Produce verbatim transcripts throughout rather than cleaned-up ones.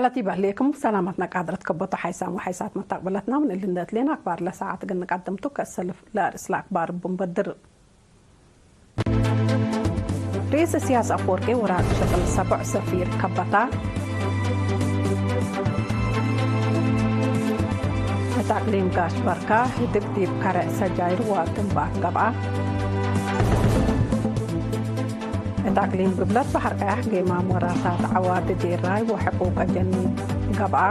አቲብ ህሌክም ሰላመትነ ቃድረት ከበቶ ሓይሳም ወሓይሳት መታቅብለትና ምን እሊ እንዴ እትሌነ አክባር ለሰዓት እግል ንቀድም ቱ። ከእሰልፍ ለአርእስ ለአክባር እቡ እንበድር። ርኢስ እስያስ አፈወርቂ ወራቅ ሽቅል ሰቦዕ ሰፊር ከበታ። እት አቅሊም ጋሽ በርካ ህድግ ዲብ ከረዕ ሰጃይር ወትንባክ ገብአ። እት አቅሊም ግብለት በሐር ቀያሕ ጌማም ወራሳት ዐዋዲ ዴራይ ወሕቁቅ ጀኒን ገብአ።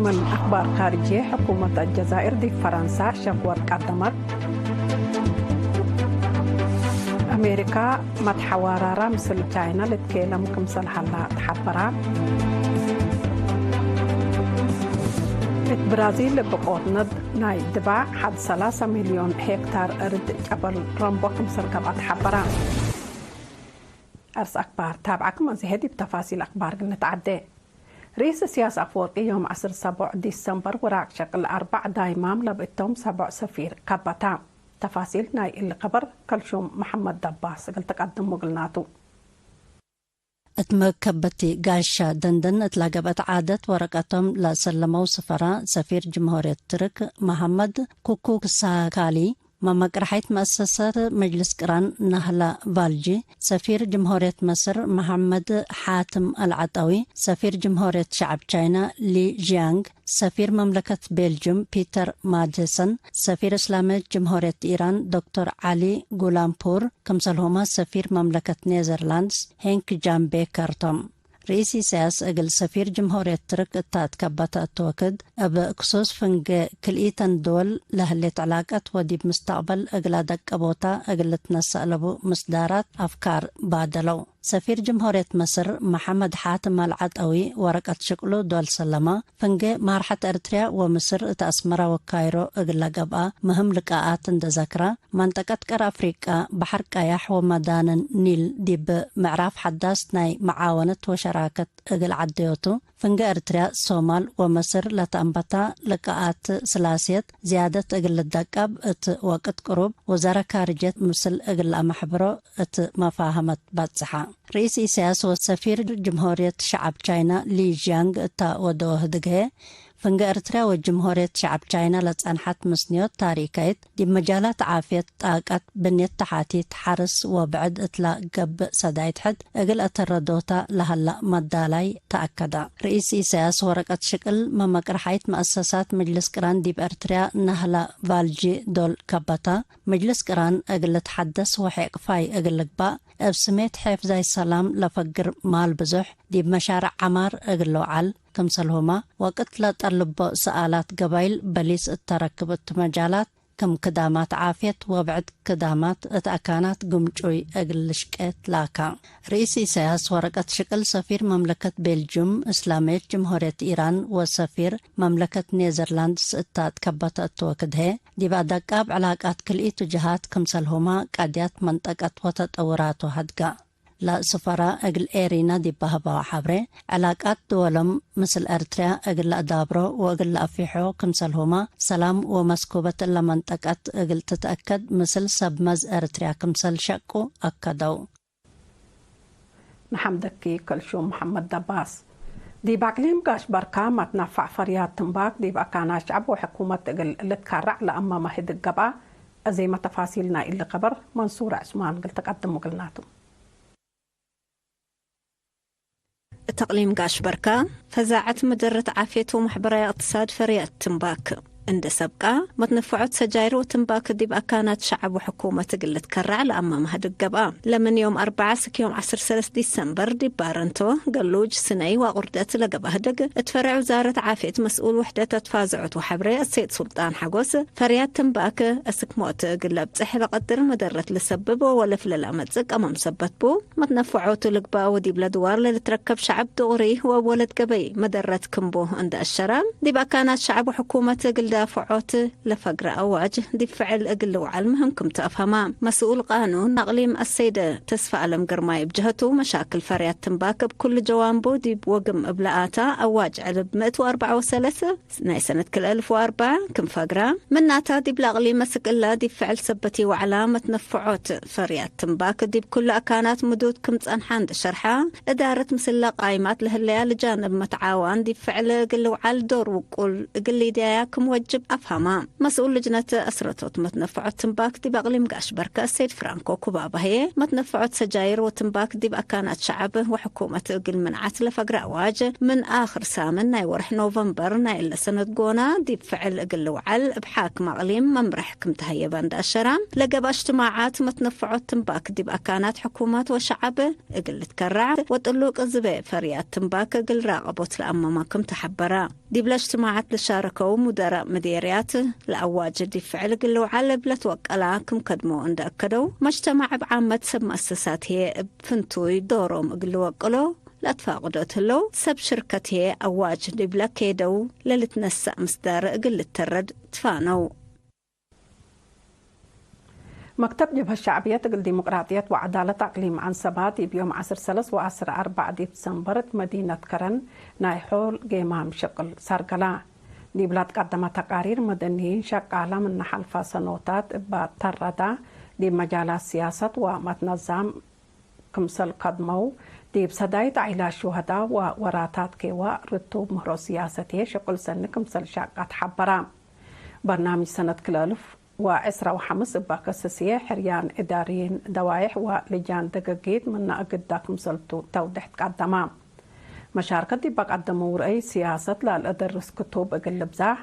ምን አክባር ካርጅየ፣ ሕኩመት አልጀዛይር ዲብ ፈረንሳ ሸክወት ቀደመት። አሜሪካ መትሐዋራራ ምስል ቻይና ልትኬለም ክምሰል ሀላ ተሐበራ። እት ብራዚል እብ ቆርነት ናይ ድባዕ ሐድ ሰላሳ ሚልዮን ሄክታር እርድ ጨበል ረምቦ ክምሰል ገብአ ተሐበራ። አርስ አክባር ታብዐክም፣ አዜ ዲብ ተፋሲል አክባር እግል ንትዓዴ። ርኢስ እስያስ አፈወርቂ ዮም ዐስር ሰቦዕ ዲሰምበር ወራቅ ሸቅል አርበዕ ዳይማም ለብእቶም ሰቦዕ ሰፊር ከበታ። ተፋሲል ናይ እሊ ከበር ከልሹም መሐመድ ደባስ እግል ትቀድም ወግልናቱ። እት መከበቲ ጋሻ ደንደን እት ለገብአት ዓደት ወረቀቶም ለሰለመው ስፈራ ሰፊር ጅምሆርየት ትርክ መሐመድ ኩኩ ክሳካሊ፣ መመቅረሐይት መአሰሰት መጅልስ ቅራን ናህላ ቫልጂ፣ ሰፊር ጅምሆርየት መስር መሐመድ ሓትም አልዓጣዊ፣ ሰፊር ጅምሆርየት ሸዐብ ቻይና ሊ ዢያንግ፣ ሰፊር መምለከት ቤልጅም ፒተር ማድሰን፣ ሰፊር እስላምየት ጅምሆርየት ኢራን ዶክተር ዐሊ ጉላምፑር፣ ክምሰልሁመ ሰፊር መምለከት ኔዘርላንድስ ሄንክ ጃን ቤከር ቶም። ርኢስ ኢሳያስ እግል ሰፊር ጅምሆርየት ትርክ እታ እት ከበተ እት ወክድ፣ እብ ክሱስ ፍንጌ ክልኢተን ድወል ለህሌት ዕላቀት ወዲብ ምስተቅበል እግል አደቀቦታ እግል ልትነሰእ ለቡ ምስዳራት አፍካር ባደለው። ሰፊር ጅምሆርየት መስር መሐመድ ሓትም አልዓጣዊ ወረቀት ሽቅሉ ዶል ሰለመ፣ ፍንጌ ማርሐት ኤርትርያ ወምስር እት አስመራ ወካይሮ እግለ ገብአ ምህም ልቃኣት እንዴ ዘክረ፣ መንጠቀት ቀር አፍሪቃ፣ በሐር ቀያሕ ወመዳንን ኒል ዲብ ምዕራፍ ሐዳስ ናይ መዓወነት ወሸራከት እግል ዐደዮቱ፣ ፍንጌ ኤርትርያ፣ ሶማል ወመስር ለተአንበታ ልቃኣት ስላስየት ዝያደት እግል ልደቀብ፣ እት ወቅት ቅሩብ ውዛረ ካርጅየት ምስል እግል ለአመሕብሮ እት መፋሀመት በጽሐ። ርኢስ ኢሳያስ ወሰፊር ጅምሆርየት ሸዐብ ቻይና ሊ ዢያንግ እተ ወደወ ህድግ ህዬ፣ ፍንጌ ኤርትርያ ወጅምሆርየት ሸዐብ ቻይና ለጸንሐት ምስንዮት ታሪካይት፣ ዲብ መጃላት ዓፍየት፣ ጣቀት፣ ብንየት ተሓቲት፣ ሐርስ ወብዕድ እትላ ገብእ ሰዳይት ሕድ እግል አተረዶታ ለሀላ መዳላይ ተአከደ። ርኢስ ኢሳያስ ወረቀት ሽቅል መመቅረሓይት መአሰሳት ምጅልስ ቅራን ዲብ ኤርትርያ ናህላ ቫልጂ ዶል ከበታ። ምጅልስ ቅራን እግል ልትሐደስ ወሔቅፋይ እግል ልግባእ፣ እብ ስሜት ሔፍዛይ ሰላም ለፈግር ማል ብዙሕ ዲብ መሻርዕ ዐማር እግል ልውዓል፣ ክምሰልሁመ ወቅት ለጠልቦ ሰኣላት ገባይል በሊስ እት ተረክብ እቱ መጃላት፣ ክም ክዳማት ዓፍየት ወብዕድ ክዳማት እት አካናት ግምጩይ እግል ልሽቄ ትላካ። ርኢስ ኢሳያስ ወረቀት ሽቅል ሰፊር መምለከት ቤልጁም እስላምየት ጅምሆርየት ኢራን ወሰፊር መምለከት ኔዘርላንድስ እታ ትከበተ እቱ ወክድ ህዬ፣ ዲብ አደቃብ ዕላቃት ክልኢቱ ጀሃት ክምሰልሁመ ቀድያት መንጠቀት ወተጠውራቱ ሀድጋ። ለስፈራ እግል ኤሪና ዲብ ሀበዋ ሐብሬ፣ ዕላቃት ድወሎም ምስል ኤርትርያ እግል ለአዳብሮ ወእግል ለአፊሖ ክምሰልሁመ፣ ሰላም ወመስኩበት እለ መንጠቀት እግል ትትአከድ ምስል ሰብ መዝ ኤርትርያ ክምሰል ሸቁ አከደው። ንሐምደኪ ከልሹም መሐመድ ደባስ። ዲብ አቅሊም ጋሽ በርካ መትነፋዕ ፈርያት ትንባክ ዲብ አካናት ሸዐብ ወሕኩመት እግል ልትካራዕ ለአመመ ህድግ ገብአ። አዜመ ተፋሲል ናይ እሊ ከበር መንሱር ዕስማን እግል ትቀድም ወግልናቱ። እት አቅሊም ጋሽ በርካ፣ ፈዛዐት ምድርት ዓፍየት ወመሕበራይ እቅትሳድ ፈርያት ትንባክ። እንደ ሰብቃ፣ መትነፈዖት ሰጃይር ወትንባክ ዲብ አካናት ሸዐብ ወሕኩመት እግል ልትከራዕ ለአመመ ህድግ ገብአ። ለምን ዮም አርበዓ እስክ ዮም ዐስር ሰለስ ዲሰምበር ዲብ ባረንቶ፣ ገሉጅ፣ ስነይ ወአቁርደት ለገብአ ህድግ፣ እት ፈሬዕ ውዛረት ዓፍየት መስኡል ውሕደት አትፋዝዖት ወሐብሬ እሴት ሱልጣን ሐጎስ፣ ፈርያት ትንባክ እስክ ሞት እግል ለብጽሕ ለቀድር መደረት ልሰብብ ወወለፍ ለለአመጽእ ቀመም ሰበት ቡ። መትነፈዖቱ ልግበእ ወዲብለ ድዋር ለልትረከብ ሸዐብ ዱቅሪ ወወለት ገበይ መደረት ክም ቡ እንደ አሸረ፣ ዲብ አካናት ሸዐብ ወሕኩመት እግል ዳፍዖት ለፈግረ አዋጅ ዲብ ፍዕል እግል ልውዓል ምህም ክም ቱ አፍሀማ። መስኡል ቃኑን አቅሊም አሰይድ ተስፈአለም ግርማይ እብ ጀሀቱ፣ መሻክል ፈርያት ትንባክ እብ ኩሉ ጀዋንቡ ዲብ ወግም እብ ለአታ አዋጅ ዕልብ ምእት ወአርበዕ ወሰለስ ናይ ሰነት ክልኤ አልፍ ወአርበዕ ክም ፈግራ፣ ምናታ ዲብለ አቅሊም አስክ እላ ዲብ ፍዕል ሰበት ኢወዕላ መትነፍዖት ፈርያት ትንባክ ዲብ ኩሉ አካናት ምዱድ ክም ጸንሐ እንዴ ሸርሐ፣ እዳረት ምስለ ቃይማት ለህለያ ልጃን እብ መትዓዋን ዲብ ፍዕል እግል ልውዓል ዶር ውቁል እግል ሊድያያ ክም ወጅብ አፍሀማ። መስኡል ልጅነት አስረቶት መትነፍዖት ትንባክ ዲብ አቅሊም ጋሽ በርከ አሰይድ ፍራንኮ ኩባባ ህዬ፣ መትነፍዖት ሰጃይር ወትንባክ ዲብ አካናት ሸዐብ ወሕኩመት እግል ምንዓት ለፈግረ አዋጅ፣ ምን አክር ሳምን ናይ ወርሕ ኖቨምበር ናይ እለ ሰነት ጎና ዲብ ፍዕል እግል ልውዓል እብ ሓክም አቅሊም መምረሕ ክም ተሀየበ እንዴ አሸራ፣ ለገብአ እጅትማዓት መትነፍዖት ትንባክ ዲብ አካናት ሕኩመት ወሸዐብ እግል ልትከረዕ ወጥሉቅ ዝቤ ፈርያት ትንባክ እግል ራቀቦት ለአመማ ክም ተሐበረ። ዲብለ እጅትማዓት ለሻረከው ሙደራእ ምዴርያት፣ ለአዋጅ ዲብ ፍዕል እግል ልውዓል እብ ለትወቀላ ክም ከድሞ እንዴ አከደው፣ መጅተማዕ እብ ዓመት ሰብ መአሰሳት ህዬ እብ ፍንቱይ ዶሮም እግል ልወቅሎ ለአትፋቅዶ እት ህለው፣ ሰብ ሽርከት ህዬ አዋጅ ዲብለ ኬደው ለልትነሰእ ምስዳር እግል ልተረድ ትፋነው። መክተብ ጀብሀት ሸዕብየት እግል ዲሞቅራጥየት ወዐዳለት አቅሊም ዐንሰባ ዲብ ዮም ዐስር ሰለስ ወዐስር አርበዕ ዲብ ሰንበር እት መዲነት ከረን ናይ ሖል ጌማም ሽቅል ሳርገላ። ዲብላ ትቀደመ ተቃሪር መደንይን ሸቃላ ምነ ሐልፋ ሰኖታት እበ ተረዳ ዲብ መጃላት ስያሰት ወመትነዛም ክምሰል ከድመው፣ ዲብ ሰዳይት ዓኢላት ሹሀዳ ወወራታት ኬዋ ርቱብ ምህሮ ስያሰትዬ ሽቅል ሰኒ ክምሰል ሻቀት ሐበራ። በርናምጅ ሰነት ክልኤ አልፍ ወዕስራ ወሐምስ እበ ከስስዬ ሕርያን እዳርይን ደዋይሕ ወልጃን ደገጊት ምነ እግዳ ክምሰልቱ ተውድሕ ትቀደማ። መሻርከት ዲበ ቀደመው ረአይ ስያሰት ለልአደርስ ክቱብ እግል ልብዛሕ፣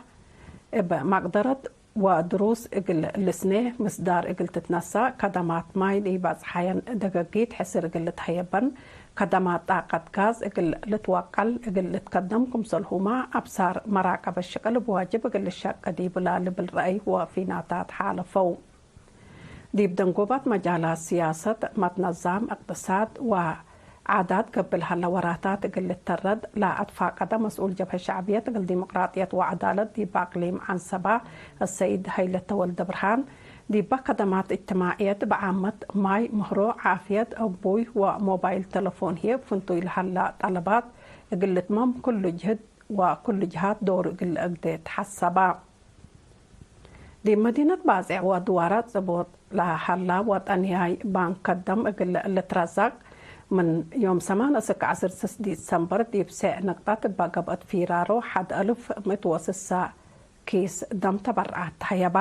እብ መቅደረት ወድሩስ እግል ልስኔ፣ ምስዳር እግል ትትነሰእ፣ ከደማት ማይ ለኢበጽሐየን ደገጊት ሕስር እግል ልትሀየበን፣ ከደማት ጣቀት ጋዝ እግል ልትወቀል እግል ልትከደም ክምሰልሁመ አብሳር መራቀበት ሽቅል እብ ዋጅብ እግል ልሸቄ ዲብላ ልብል ረአይ ወፊናታት ሓለፈው። ዲብ ደንጎባት መጃላት ስያሰት፣ መትነዛም፣ እቅትሳድ ወ ዓዳት ገብእ ለሀለ ወራታት እግል ልተረድ ለአትፋቀደ መስኡል ጀብሀት ሸዕብየት እግል ዲሞቅራጥየት ወዐዳለት ዲብ አቅሊም ዐንሰባ አሰይድ ሀይለ ተወልደ ብርሃን፣ ዲበ ከደማት እጅትማዕየት ብዓመት ማይ፣ ምህሮ፣ ዓፍየት፣ አቡይ ወሞባይል ተለፎን ህዬ እብ ፍንቱይ ለሀለ ጠለባት እግል ልትመም ክሉ ጅህድ ወክሉ ጅሃት ዶሩ እግል ለአግዴ ተሐሰባ። ዲብ መዲነት ባጼዕ ወድዋራት ጽቡጥ ለሀላ ወጠንያይ ባንክ ከደም እግል ልትረዘቅ፣ ምን ዮም ሰማን እስክ ዐስር ስስ ዲሰምበር ዲብ ሴዕ ንቅጠት እበ ገብአት ፊራሮ ሐድ አልፍ ምእት ወስሳ ኪስ ደም ተበርዓት ተሀየባ።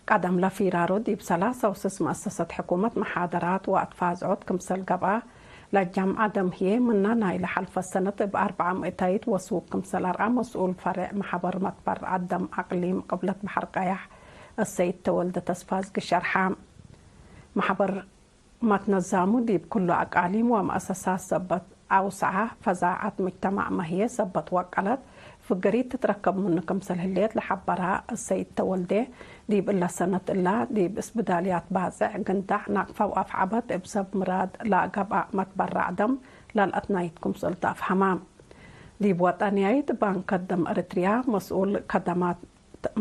ቀደም ለፊራሮ ዲብ ሰላሳ ወስስ መአሰሰት ሕኩመት መሓደራት ወአትፋዝዖት ክምሰል ገብአ፣ ለጀምዐ ደም ህዬ ምነ ናይ ለሐልፈ ሰነት እብ አርበዓ ምእታይት ወሱግ ክምሰል አርአ መስኡል ፈሬዕ መሐበር መትበርዐት ደም አቅሊም ቅብለት በሐር ቀያሕ አሰይድ ተወልደ ተስፋዝጊ ሸርሐ። መሐበር መትነዛሙ ዲብ ክሉ አቃሊም ወመአሰሳት ሰበት አውሰዐ፣ ፈዛዐት ሙጅተማዕመ ህዬ ሰበት ወቀለት፣ ፍግሪት ትትረከብ ምኑ ክምሰል ህሌት ለሐበራ አሰይድ ተወልዴ፣ ዲብ እለ ሰነት እላ ዲብ እስብዳልያት ባጽዕ፣ ግንዳዕ፣ ናቅፋ ወአፍዐበት እብ ሰብ ምራድ ለገብአ መትበራዕ ደም ላልአትናይት ክምሰል ተአፍሀማ። ዲብ ወጠንያይት ባንክ ደም ኤረትርያ መስኡል ከደማት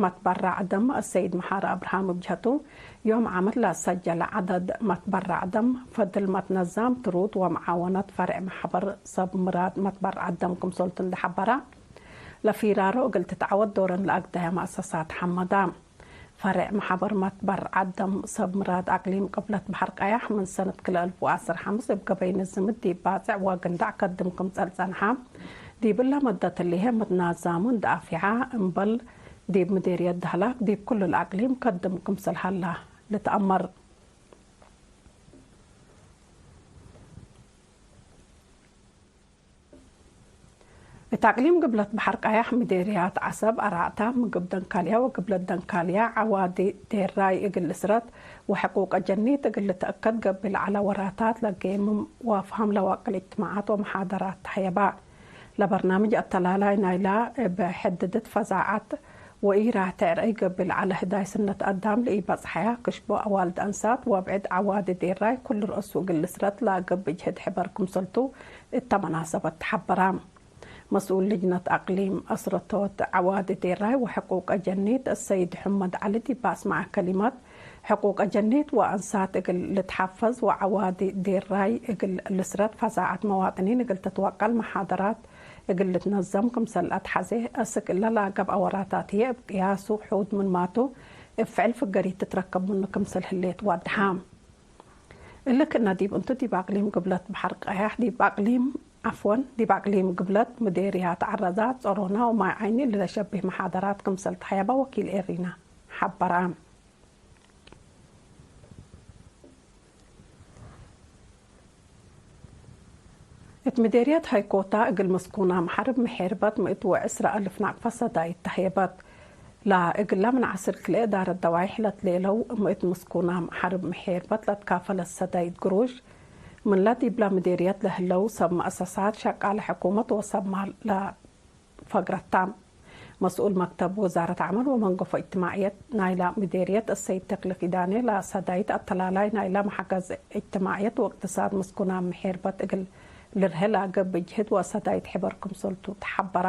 መትበራዕ ደም አሰይድ መሓሪ አብርሃም እብ ጀህቱ፣ ዮም ዓመት ለአሰጀለ ዐደድ መትበራዕ ደም፣ ፈድል መትነዛም ትሩድ ወመዓወነት ፈሬዕ መሐበር ሰብ ምራድ መትበራዕ ደም ክምሰልቱ እንዴ ሐበራ፣ ለፊራሮ እግል ትትዐወት ዶረን ለአግደየ መአሰሳት ሐመዳ። ፈሬዕ መሐበር መትበራዕ ደም ሰብ ምራድ አቅሊም ቅብለት በሐር ቀያሕ ምን ሰነት ክልኤ አልፍ ወዐስር ሐምስ እብ ገበይ ንዝምት ዲብ ባጽዕ ወግንዳዕ ከድም ክምጸል ጸንሐ። ዲብ እለ መደት እሊሄ መትናዛሙ እንዴ አፍየዐ እምበል፣ ዲብ ምዴርየት ደህላክ ዲብ ኩሉ ለአቅሊም ከድም ክምሰል ሀላ ልትአመር። እት አቅሊም ግብለት በሐር ቀያሕ ምዴርያት ዐሰብ፣ አራዕታ፣ ምግብ ደንካልያ ወግብለት ደንካልያ፣ ዐዋዲ ዴራይ እግል ልስረት ወሕቁቅ ጀኒት እግል ልትአከድ ገብእ ለዐለ ወራታት ለጌምም ወአፍሃም ለዋቅል እጅትማዓት ወመሓደራት ተሀየባ። ለበርናምጅ አተላላይ ናይላ እብ ሕድድት ፈዛዐት ወኢራህተ ርአይ ገብእ ለዐለ ህዳይ ስነት አዳም ለኢበጽሐያ ክሽቦ አዋልድ አንሳት ወብዕድ ዐዋዲ ዴራይ ኩሉ ረአሱ እግል ልስረት ለገብእ ጅህድ ሕበር ክምሰልቱ እተ መናሰበት ተሐበራ። መስኡል ልጅነት አቅሊም አስረቶት ዐዋዲ ዴራይ ወሕቁቅ አጀኒት አሰይድ ሑመድ ዐሊ ዲብ አስመዐ ከሊመት፣ ሕቁቅ አጀኒት ወአንሳት እግል ልትሐፈዝ ወዐዋዲ ዴራይ እግል ልስረት ፈዛዐት መዋጥኒን እግል ትትወቀል መሓደራት እግል ልትነዘም ክምሰል አትሐዜ፣ አስክ እለ ለአገብአ ወራታት ህዬ እብ ቅያሱ ሑድ ምንማቱ እብ ፍዕል ፍገሪት ትትረከብ ምኑ ክምሰል ህሌት ወድሐ። እሊ ክእነ ዲብ እንቱ ዲብ አቅሊም ግብለት በሐር ቀያሕ ዲብ አቅሊም፣ ዐፍወን፣ ዲብ አቅሊም ግብለት ምዴርያት ዐረዛ፣ ጸሮና ወማይ ዓይኒ እሊ ለሸብህ መሓደራት ክምሰል ተሀየበ ወኪል ኤሪና ሐበረ። እት ምዴርየት ሀይኮታ እግል ምስኩናም ሐርብ ምሔርበት ምእት ወዕስረ አልፍ ናቅፈ ሰዳይት ተህየበት። ለእግላ ምን ዐስር ክልኤ እዳረት ደዋይሕ ለትሌለው ምእት ምስኩናም ሐርብ ምሔርበት ለትካፈለት ሰዳይት ግሩሽ፣ ምንለ ዲብላ ምዴርየት ለህለው ሰብ መአሰሳት፣ ሸቃለ ሕኩመት ወሰብ ማል ለ ፈግረታ። መስኡል መክተብ ውዛረት ዐመል ወመንገፎ እጅትማዕየት ናይላ ምዴርየት እሰይድ ተክለ ኪዳኔ፣ ለሰዳይት አተላላይ ናይላ መሐገዝ እጅትማዕየት ወእቅትሳድ ምስኩናም ምሔርበት እግል ልርሄ ለገብእ ጅህድ ወሰዳይት ሕበር ክምሰልቱ ተሐበራ።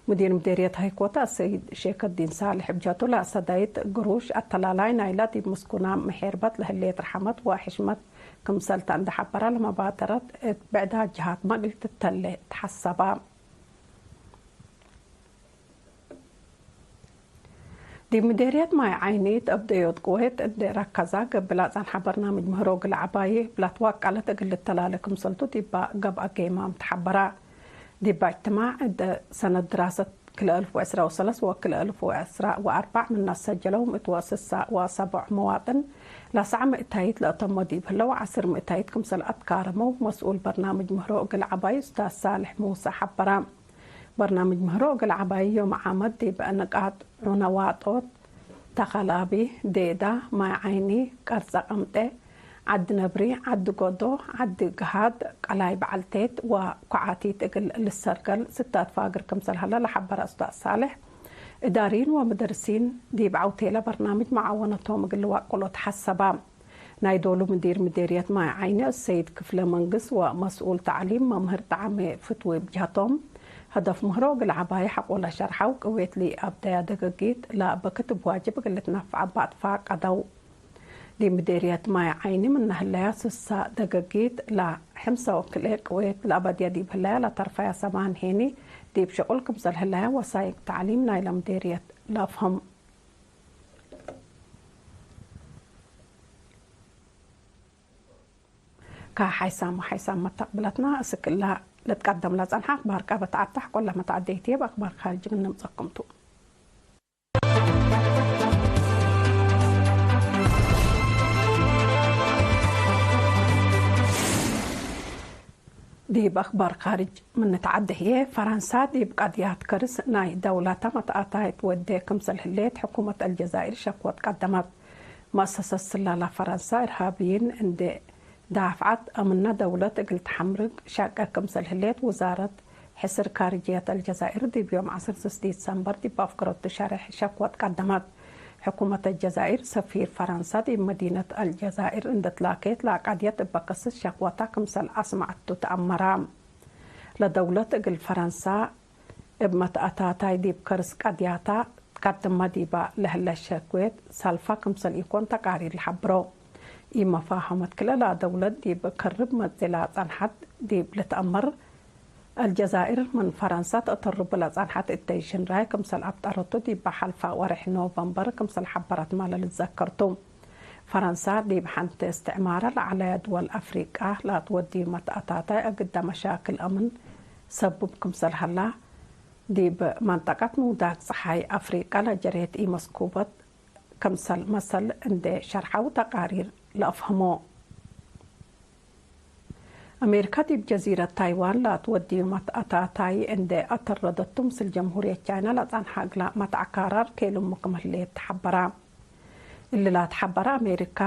ሙዲር ምዴርየት ሀይኮታ እሰይድ ሼከዲን ሳልሕ እብ ጀቱ፣ ለሰዳይት ግሩሽ አተላላይ ናይላ ዲብ ምስኩናም ምሔርበት ለህሌት ረሐመት ወሕሽመት ክምሰልተ እንዴ ሐበራ፣ ለመባደረት እት ብዕዳት ጀሃትመ እግል ትተሌ ተሐሰባ። ዲብ ምዴርየት ማይ ዓይኒት እብ ደዮት ቅዌት እንዴ ረከዛ ገብእ ለጸንሐ በርናምጅ ምህሮ እግል ዐባይ ለትዋቀለት እግል ልተላለ ክምሰልቱ ዲባ ገብአ ጌማም ተሐበረ። ዲባ እጅትማዕ እንዴ ሰነት ድራሰት ክልኤ አልፍ ወዕስራ ወሰለስ ወክልኤ አልፍ ወዕስራ ወአርበዕ ምነ ሰጀለው ምእት ወስሳ ወሰቦዕ መዋጥን ለሰዕ ምእታይት ለአተሞ ዲብ ህለው ዐስር ምእታይት ክምሰል አትካረመው መስኡል በርናምጅ ምህሮ እግል ዐባይ ኡስታዝ ሳልሕ ሙሰ ሐበረ። በርናምጅ ምህሮ እግል ዐባይ ዮም ዓመት ዲብ ንቃጥ ዑነ ዋጦት፣ ተኸላቢ፣ ዴዳ፣ ማይ ዓይኒ፣ ቀርጸ ቀምጤ፣ ዐዲ ነብሪ፣ ዐዲ ጎዶ፣ ዐዲ ግሃድ፣ ቀላይ በዐልቴት ወኮዓቲት እግል ልሰርገል ስታት ፋግር ክምሰል ሀለ ለሐበረ ኡስታዝ ሳልሕ፣ እዳሪን ወመደርሲን ዲብ ዐውቴለ በርናምጅ መዓወነቶም እግል ልዋቅሎ ተሐሰባ። ናይ ዶሉ ምዲር ምዴርየት ማይ ዓይኒ አሰይድ ክፍለ መንግስ ወመስኡል ተዕሊም መምህር ጠዓሜ ፍትዊ እብ ጀህቶም፣ ሀደፍ ምህሮ እግል ዐባይ ሐቆለ ሸርሐው፣ ቅዌት ለኢአብደያ ደገጊት ለበክት እብ ዋጅብ እግል ልትነፈዕ እበ አትፋቀደው። ዲብ ምዴርየት ማይ ዓይኒ ምነ ህለያ ስሳ ደገጊት ለሐምሰ ወክልኤ ቅዌት ለአበድየ ዲብ ህለያ ለተርፈያ ሰማን ሄኒ ዲብ ሽቁል ክምሰል ህለያ ወሳይቅ ተዕሊም ናይለ ምዴርየት ለአፍህም። ከሓይሳም ወሓይሳም መተቅብለትና፣ እስክ እለ ልትቀደም ለጸንሐ አክባር ቀበት አታሕ ቆለ መትዐደይት ህዬ፣ በአክባር ካርጅ ምን ንምጸኩም ቱ። ዲብ አክባር ካርጅ ምን ንትዓደ ህዬ፣ ፈረንሳ ዲብ ቀድያት ከርስ ናይ ደውላተ መትአታይት ወዴ ክምሰል ህሌት ሕኩመት አልጀዛይር ሸክወት ቀደመት። መአሰሰት ስላላ ፈረንሳ፣ እርሃብይን እንዴ ዳፍዐት፣ አምነ ደውለት እግል ተሐምርግ ሸቄ ክምሰል ህሌት ውዛረት ሕስር ካርጅየት አልጀዛይር ዲብ ዮም ዐስር ስስ ዲሰምበር ዲብ አፍገረቱ ሸሬሕ ሸክወት ቀደመት። ሕኩመት አልጀዛይር፣ ሰፊር ፈረንሳ ዲብ መዲነት አልጀዛይር እንዴ ትላኬት ለቀድየት እበ ክስስ ሸክወታ ክምሰል አስመዐቱ ተአመረ። ለደውለት እግል ፈረንሳ እብ መትአታታይ ዲብ ከርስ ቀድያታ ትቀድመ ዲበ ለህለ ሸክዌት ሰልፋ ክምሰል ኢኮን ተቃሪር ለሐብሮ። ኢመፋሀመት ክልኤ ለደውለት ዲብ ከርብ መጽእ ለጸንሐት ዲብ ልትአመር፣ አልጀዛይር ምን ፈረንሳ ተአተርቡ ለጸንሐት እተይ ሽንራይ ክምሰል አብጠረቱ ዲበ ሐልፈ ወሬሕ ኖቨምበር ክምሰል ሐበረት ማለ ልትዘከር ቱ። ፈረንሳ ዲብ ሐንቲ እስትዕማረ ለዐለየ ድወል አፍሪቀ ለአትወድዩ መትአታታይ አግደ መሻክል አምን ሰቡብ ክምሰል ሀላ፣ ዲብ መንጠቀት ምውዳቅ ጸሓይ አፍሪቀ ለጀሬት ኢመስኩበት ክምሰል መሰል እንዴ ሸርሐው ተቃሪር ለአፍህሞ። አሜሪካ ዲብ ጀዚረት ታይዋን ለአትወድዩ መትአታታይ እንዴ አተረደቱ፣ ምስል ጀምሁርየት ቻይና ለጸንሐ እግላ መትዐ ካራር ኬልሙ ክም ህሌት ተሐበራ። እሊ ለአትሐበረ አሜሪካ፣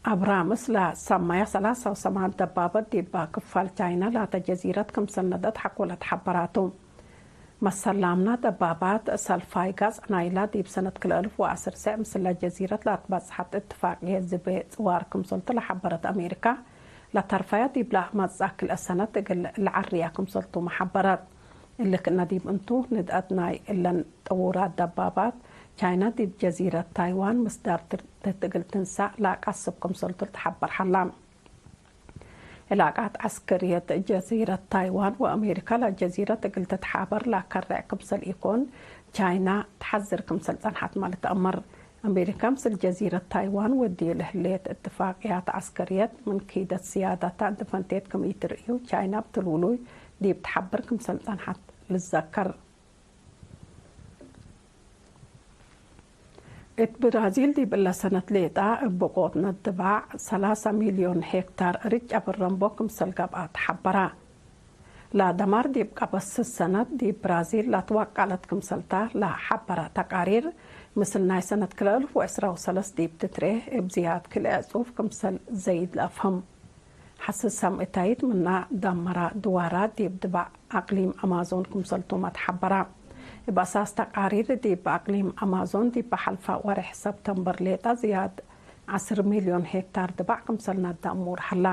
አብራምስ ለሰመየ ሰላሳ ወሰማን ደባበት ዲባ ክፋል ቻይና ላተ ጀዚረት ክምሰል ነደት ሐቆ ለትሐበራቱ። መሰላምና ደባባት ሰልፋይ ጋጽ ናይላ ዲብ ሰነት ክልኤ አልፍ ወዐስር ሰዕ ምስለ ጀዚረት ለአትበጽሐት እትፋቅየት ዝቤ ጽዋር ክምሰልቱ ለሐበረት አሜሪካ፣ ለተርፈየ ዲብለ መጽአ ክልኤ ሰነት እግል ለዐርያ ክምሰልቱመ ሐበረት። እሊ ክእነ ዲብ እንቱ፣ ንድአት ናይ እለን ጥዉራት ደባባት፣ ቻይና ዲብ ጀዚረት ታይዋን ምስዳር ትርደት እግል ትንሳእ ለአቃስብ ክምሰልቱ ልትሐበር ሀላ። ዕላቃት ዐስከርየት ጀዚረት ታይዋን ወአሜሪካ ለጀዚረት እግል ትትሓበር ለአከርዕ ክምሰል ኢኮን፣ ቻይና ተሐዝር ክምሰል ጸንሐትመ ልትአመር። አሜሪካ ምስል ጀዚረት ታይዋን ወድዩ ለህሌት እትፋቅያት ዐስከርየት ምን ኪደት ስያደታ እንዴ ፈንቴት ክም ኢትርእዩ ቻይና እብ ትሉሉይ ዲብ ተሐብር ክምሰል ጸንሐት ልዘከር። እት ብራዚል ዲብ እለ ሰነት ሌጣ እብ ብቆት ነድባዕ ሰላሳ ሚልዮን ሄክታር እርድ ጨብረን ቦ ክምሰል ገብአ ተሐበረ። ለደማር ዲብ ቀበት ስስ ሰነት ዲብ ብራዚል ለትወቀለት ክምሰልታ ለሐበረ ተቃሪር፣ ምስል ናይ ሰነት ክልኤ እልፍ ወዕስራ ወሰለስ ዲብ ትትሬህ እብ ዝያድ ክልኤ ዕጹፍ ክምሰል ዘይድ ለአፍህም። ሐስሰም እታይት ምና ዳመራ ድዋራት ዲብ ድባዕ አቅሊም አማዞን ክምሰልቱመ ተሐበረ። እብ አሳስ ተቃሪር ዲብ አቅሊም አማዞን ዲብ ሐልፈ ወሬሕ ሰብተምበር ሌጣ ዝያድ ዐስር ሚልዮን ሄክታር ድባዕ ክምሰል ናዳ እሙር ሀላ።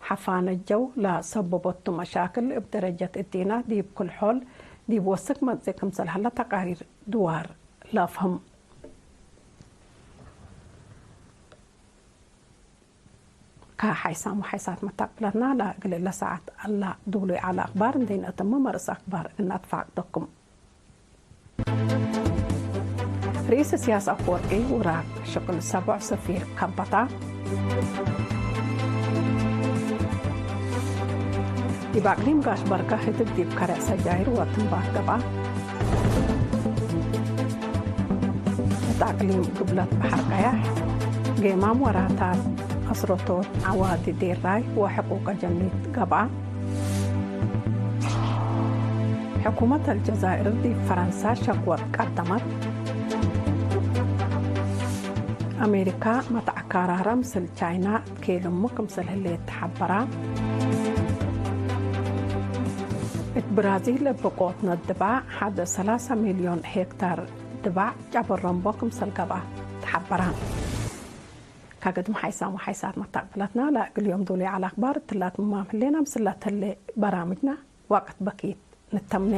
ሐፋነ ጀው ለሰበበቱ መሻክል እብ ደረጀት እዲነ ዲብ ክል ሖል ዲብ ወስክ መጽእ ክምሰል ሀለ ተቃሪር ድዋር ለአፍህም። ከሐይሳም ወሐይሳት መታቅብለትና ለእግል እለ ሰዓት አላ ዱሉይ ዐለ አክባር እንዴ ነአተምም፣ መርእስ አክባር እግል ነአትፋቅደኩም። ርኢስ እስያስ አፈወርቂ ውራቅ ሽቅል ሰቦዕ ሰፊር ከበታ። ዲብ አቅሊም ጋሽ በርከ ህድግ ዲብ ከረዕ ሰጃይር ወትንባክ ገብአ። እት አቅሊም ግብለት በሐር ቀያሕ፣ ጌማም ወራታት፣ አስረቶት፣ ዐዋዲ ዴራይ ወሕቁቅ አጀኒት ገብአ። ሕኩመት አልጀዛይር ዲብ ፈረንሳ ሸክወት ቀደመት። አሜሪካ መትዐካራረ ምስል ቻይና ትኬልሙ ክምሰል ህሌት ተሐበራ። እት ብራዚል እብ ቆትነት ድባዕ ሐደ ሰላሳ ሚልዮን ሄክታር ድባዕ ጨብረን ቦ ክምሰል ገብአ ተሐበራ። ከግድም ሐይሳም ወሐይሳት መታቅብለትና ለእግል ዮም ዱሉይ ዐለ አክባር እትላ ትማም ህሌና። ምስል ለተሌ በራምጅና ወቅት በኪት ንተምኔ።